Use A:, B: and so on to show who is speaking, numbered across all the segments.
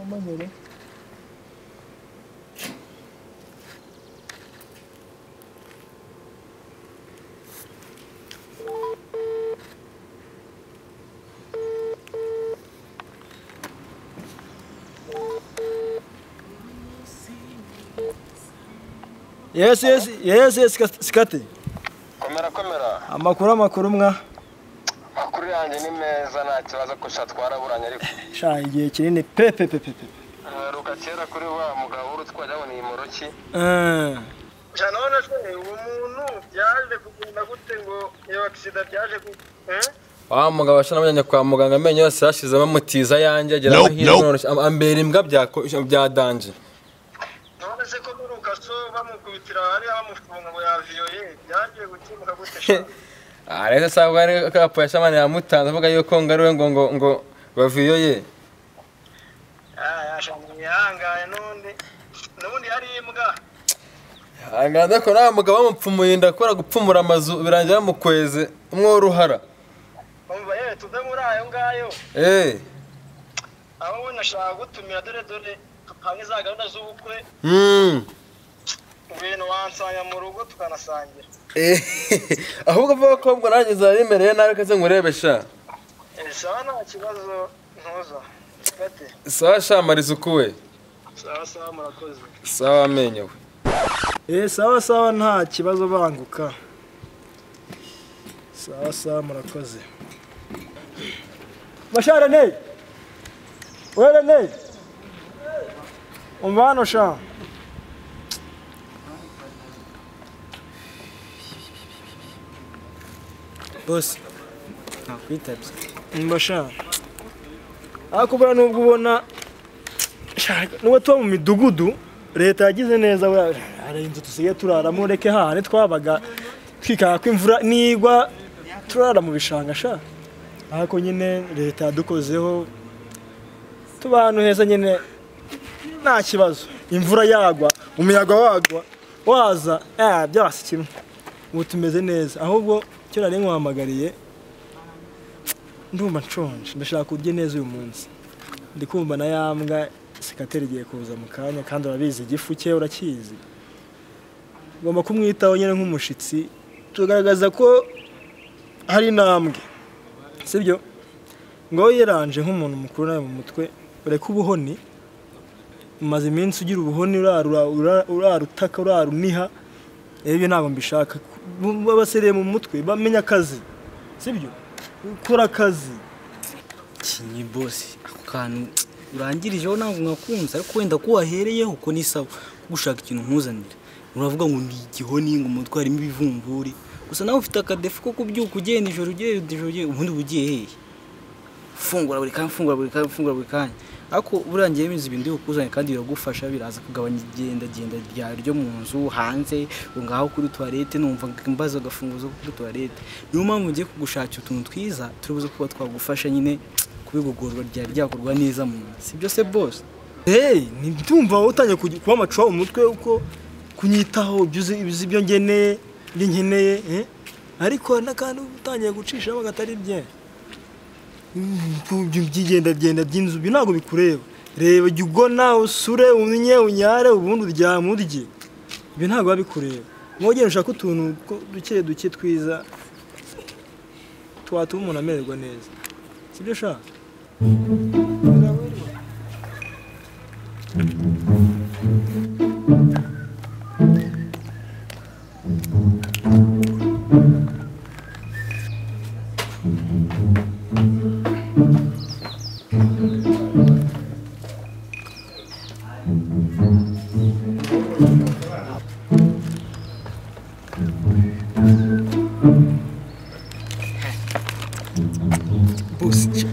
A: Amagere. Yes, yes, yes, yes, Sikati.
B: Komera, komera.
A: Amakuru, amakuru mwa.
B: Amakuru yanjye ni meza nta kibazo ko twaraburanye ariko.
A: Sha igihe kinini pe pe pe pe.
B: Ruka kera kuri wa mugabo urutwa ni imoroki.
A: Ja none se uwo muntu byaje kugenda gute ngo iyo accident byaje ku
B: Wa mugabo ashana abanyanya kwa muganga amenyo yose yashizemo amutiza yanjye agera hino ambera imbwa bya danje.
A: None se ko muruka so bamukubitira hari abamufunga ngo yaviyoye byagiye gukemuka gute sha?
B: Ah rero sabwa ari kapo yashamane yamutanze avuga yuko ngaruwe ngo ngo ngo baviyoye.
A: Ah yashamye yangaye nundi hari imbwa.
B: Anganda ko na mugabo bamupfumuye ndakora gupfumura amazu birangira mukweze umwe w'uruhara.
A: Umva yewe tuve muri ayo ngayo.
B: Eh.
A: Aho nashaka gutumira dore dore tupange za gahunda z'ubukwe. Ibintu wansanya mu rugo tukanasangira.
B: Eh. Ahubwo avuga ko ubwo nanjye zarimereye nawe kaze ngurebe sha.
A: Eh sawa nta kibazo ntuza. Gate.
B: Sawa sha marizuku we.
A: Sawa sawa murakoze.
B: Sawa amenyo we.
A: Eh sawa sawa nta kibazo banguka. Sawa sawa murakoze. Bashara ne. Wera ne. Umvano sha.
C: Boss nakwitabye.
A: Mbasha. Akubura nubwo ubona nubwo tuba mu midugudu leta yagize neza hari inzu tusigaye turaramo reke hahane twabaga twikanga ko imvura nigwa turara mu bishanga sha. Ariko nyine leta yadukozeho tuba ahantu heza nyine nta kibazo imvura yagwa umuyaga wagwa waza byose kimwe ubu tumeze neza ahubwo cyo nari nkwamagariye ndumva nshonje ndashaka kurya neza uyu munsi ndi kumva na yambwa sekateri igiye kuza mu kanya kandi urabizi igifu cye urakizi ugomba kumwitaho nyine nk'umushitsi tugaragaza ko hari intambwe sibyo ngo yeranje nk'umuntu mukuru nawe mu mutwe ureke ubuhoni umaze iminsi ugira ubuhoni urarutaka uraruniha ibyo ntabwo mbishaka babasereye mu mutwe bamenya akazi sibyo ukora akazi
C: kinyi boss ako kantu urangirijeho ntabwo nkakunze ariko wenda ko wahereyeho ko ni sawa gushaka ikintu nkuzanira uravuga ngo ndi igihoni ngo umutwe harimo ibivumburi gusa nawe ufite akadefu ko kubyuka ugenda ijoro ugiye ubundi ugiye hehe fungura buri kanya fungura buri kanya fungura buri kanya ariko burangiye imizi ibindi ukuzanye kandi biragufasha biraza kugabanya igenda genda ryo mu nzu hanze ngaho kuri toilette numva mbaza gafunguzo kuri toilette niyo mpamvu ngiye kugushakira utuntu twiza turibuze kuba twagufasha nyine kubigogorwa ryari ryakorwa neza mu nzu sibyo se boss?
A: Hey ndumva utangiye kuba amacuwa umutwe uko kunyitaho byuzi ibyo ngeneye nkeneye ariko n'akantu utangiye gucishamo gatari bye byigenda byenda by'inzu bi ntabwo bikureba reba jya ugona usure unye unyare ubundi uryama urye ibyo ntabwo babikureba mwogera ushaka utuntu duke duke twiza twatuma umuntu amererwa neza sibyo sha?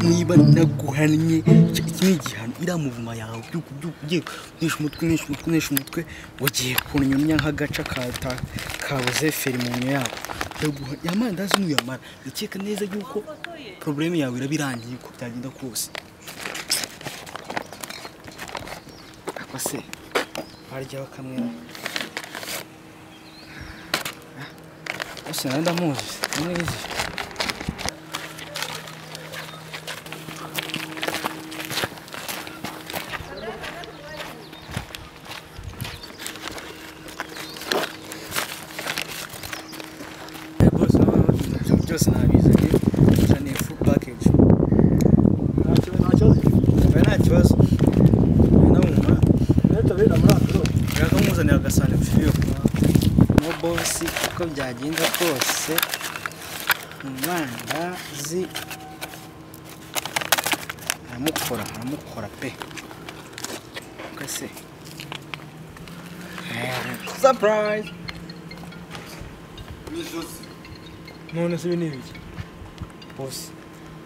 C: Niba naguhannye iki ni igihano iriya muvuma yawe ugiye unesha umutwe unesha umutwe unesha umutwe ugiye kunyumya nk'agaca kabuze feri mu nyo yako yamandazi nuyamara ndakeka neza yuko probleme yawe irabirangiye uko byagenda kose ako se harya bakamwera bose nawe ndamuzi mwizi. Byose nabizanye, nzaniye full package.
A: Nta kibazo.
C: Oya nta kibazo. Nawe mumara.
A: Leta bera muri Android.
C: Reka nkuzanira agasahani ufite. No boss, uko byagenda kose amandazi aramukora pe. Kase. Surprise.
A: None se ibi ni ibiki?
C: Boss,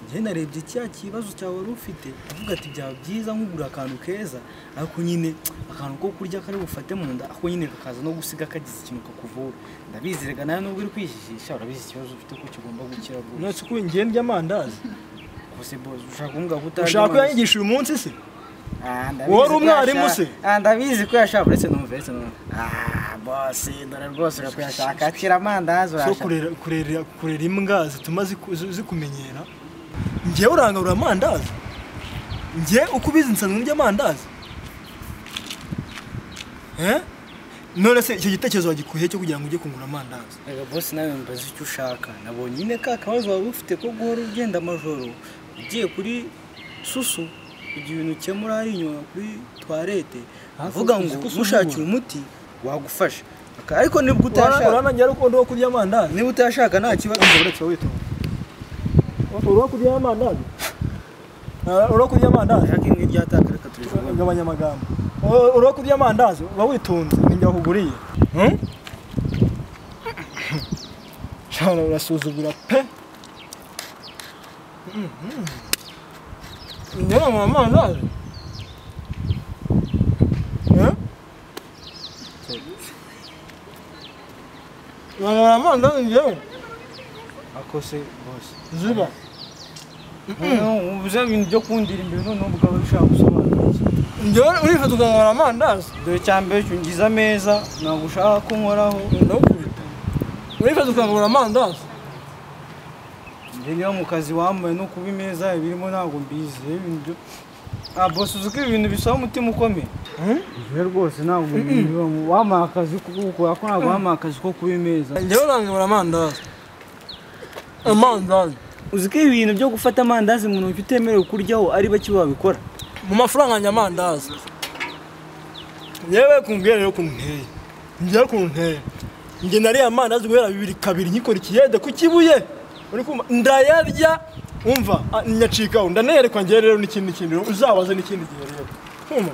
C: njye narebye cya kibazo cyawe wari ufite, avuga ati byaba byiza nkugura akantu keza, ariko nyine akantu ko kurya kari bufate mu nda, ako nyine kakaza no gusiga kagize ikintu kakuvura. Ndabizi rega nawe nubwo uri kwijijisha, urabizi ikibazo ufite ko kigomba gukira rwose.
A: None se ko njye ndya amandazi?
C: Kose boss, ushaka kumbwira ko utarya?
A: Ushaka kuyanyigisha uyu munsi se? Wari umwarimu se?
C: Ndabizi ko yashaka, uretse numve. Boss, dore rwose urakuyashaka, akira amandazi urashaka.
A: So kurera imbwa zituma zikumenyera. Njye urangabura amandazi? Njye uko ubizi nsanzwe ndya amandazi? None se icyo gitekerezo wagikuye cyo kugira ngo ujye kungura amandazi?
C: Rega boss, nawe mbaza icyo ushaka. Nabonye nyine ka kabazo waba ufite ko guhora ugenda amajoro ugiye kuri susu kugira ibintu ukemura hari inyuma kuri toilette, avuga ngo mushakira umuti wagufasha. Ariko nibwo utashaka
A: uranangira uko ndo kurya amandazi.
C: Niba utashaka nta kibazo,
A: uretse witonda. Uri kurya amandazi? Uri kurya amandazi?
C: Shaka imwe ryataka reka tubivuge.
A: Gabanya amagambo. Uri kurya amandazi uba witonze ninjye wakuguriye. Shana urasuzugura pe. Njye amandazi. Amandazi njyewe.
C: Akose boss.
A: Ziba.
C: Ubuze ibintu byo kundira imbere none ubwo ushaka gusobanura iki?
A: Njyewe urifata ukangura amandazi.
C: Dore cyambere cyungiza ameza ntabwo ushaka ko nkoraho.
A: Ndakubita. Urifata ukangura amandazi.
C: Njye niba mu kazi wambaye no kuba imeza ibirimo ntabwo mbizi ibintu. Boss, uzi ko ibintu bisaba umutima ukomeye. Njye rwose ntabwo wampaye akazi ko gukora ko ntabwo wampaye akazi ko kuba imeza.
A: Njyewe urangura amandazi. Amandazi.
C: Uzi ko ibintu byo gufata amandazi mu ntoki utemerewe kuryaho ari bake babikora.
A: Mu mafaranga yanjye amandazi. Yewe kumbwira rero ukuntu nteye. Njye ukuntu nteye. Njye nariye amandazi guhera 2 nkikora ikiyede ku Kibuye. Uri kumva ndayarya umva nyacikaho ndanerekwa njye rero n'ikindi kintu uzabaze n'ikindi gihe rero. Kumva.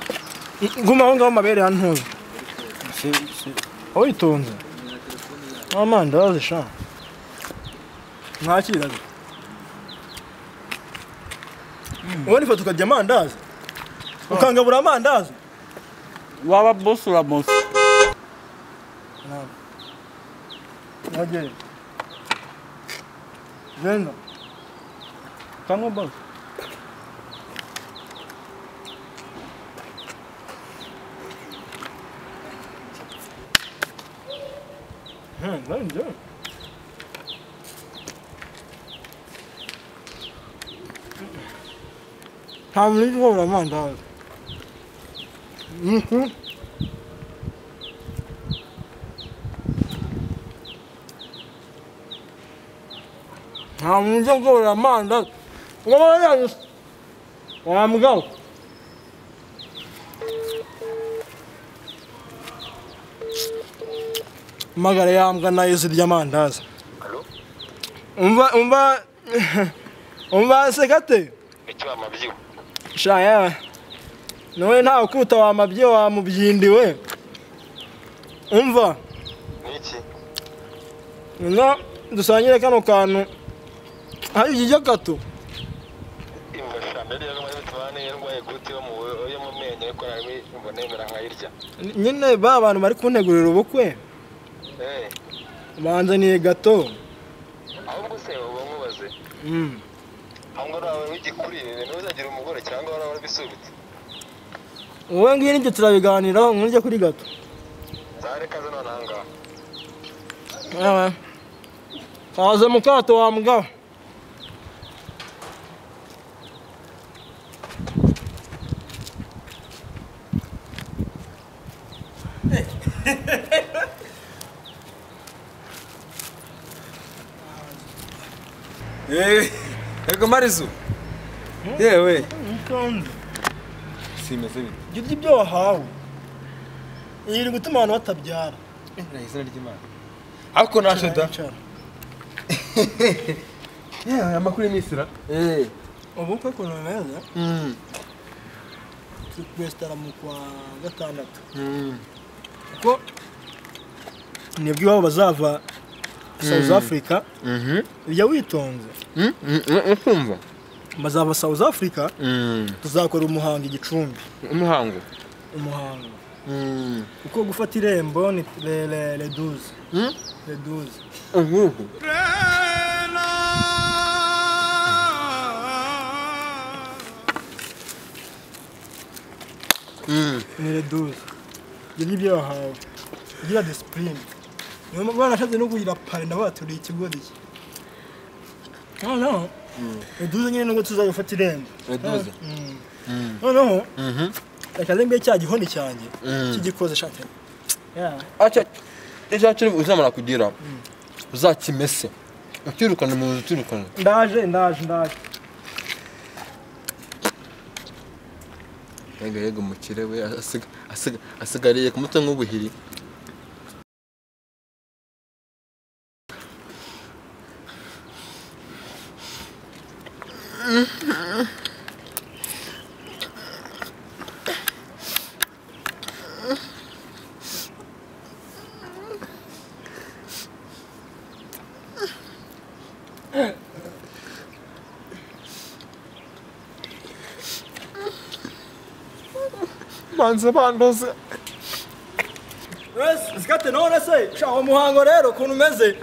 A: Guma aho ngaho amabere yantuze. Witonze. Amandazi sha. Ntakiraze. Ubundi fata ukarya amandazi. Ukangabura amandazi.
C: Waba boss ura boss.
A: Nagere. Genda.
C: Kangwa boss.
A: Nagere. Nta muntu ugabura amandazi. Nta muntu ugabura amandazi. Wa mugabo. Magara yambwa nayo zirya amandazi. Umva sekate. Sha nawe ntawe kuta wa mabyi wa mubyindi we. Umva.
B: Niki?
A: No dusangire kano kantu. Hari ijya gato.
B: Imva shamere yo muri tubane yarwaye gute yo mu menyo ariko nari mbona nkayirya.
A: Nyine ba bantu bari kuntegurira ubukwe. Banzaniye gato.
B: Ahubwo se uba nkubaze. Ahubwo nawe w'igikurire ntuzagira umugore cyangwa wari bisubitse.
A: Wowe ngiye nibyo turabiganiraho nkurye kuri gato.
B: Zare kaze none ahangaha.
A: Ewe. Kaze mukato wa mugabo.
B: Ego Marizu. Yewe. Simeze bite?
A: Jya urya ibyo wahawe. Iri gutuma abantu batabyara.
B: Izina ry'Imana. Ariko nashe da. Yewe amakuru y'imisira.
A: Ubukwe ukuntu bimeze. Turi kubesitara mu kwa gatandatu. Kuko nibwo iwabo bazava South Africa. Ujya witonze.
B: Ukumva.
A: Bazava South Africa. Tuzakora umuhango igicumbi.
B: Umuhango.
A: Umuhango. Uko gufata irembo ni le 12. Le 12. Ni le 12. Ibyo ibyo wahawe. Ugira discipline. Niyo mpamvu barashatse no kugira pare ndabaturiye ikigo iki. No. Le 12 nyine nubwo tuzagufata irembo.
B: Le 12.
A: Noneho. Reka nze mbe cya gihoni cyanjye kigikoze shate.
B: Acha ejo cyo uzamara kugira uzakimese. Ukirukana mu nzu turukana.
A: Ndaje.
B: Yego mukire we asigariye ku mutwe nk'ubuhiri. Banze bandoze.
A: Sikate none se sha umuhango rero ukuntu umeze.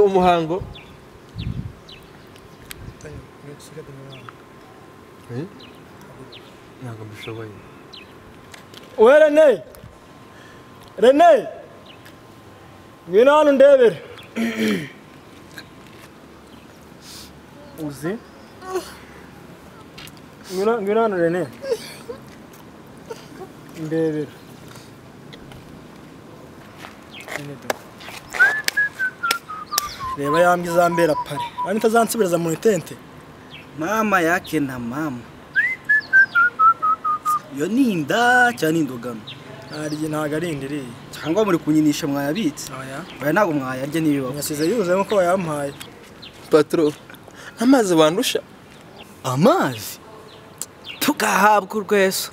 B: Umuhango. Ntabwo mbishoboye.
A: We Rene! Rene! Ngwino hano ndebere. Uzi? Ngwino hano Rene. Ndebere. Reba yambwa izambera pare. Ani itazansubiriza mu itente.
C: Mama yake na mama. Iyo ni inda cyangwa ni indogano?
A: Ntabwo ari inda iriya.
C: Cyangwa muri kunyinisha mwayabitse?
A: Oya.
C: Oya ntabwo mwayarya n'ibibaho.
A: Yasize yuzuye nk'uko wayampaye.
B: Patro, amazi wandusha?
C: Amazi? Tugahabwa urweso.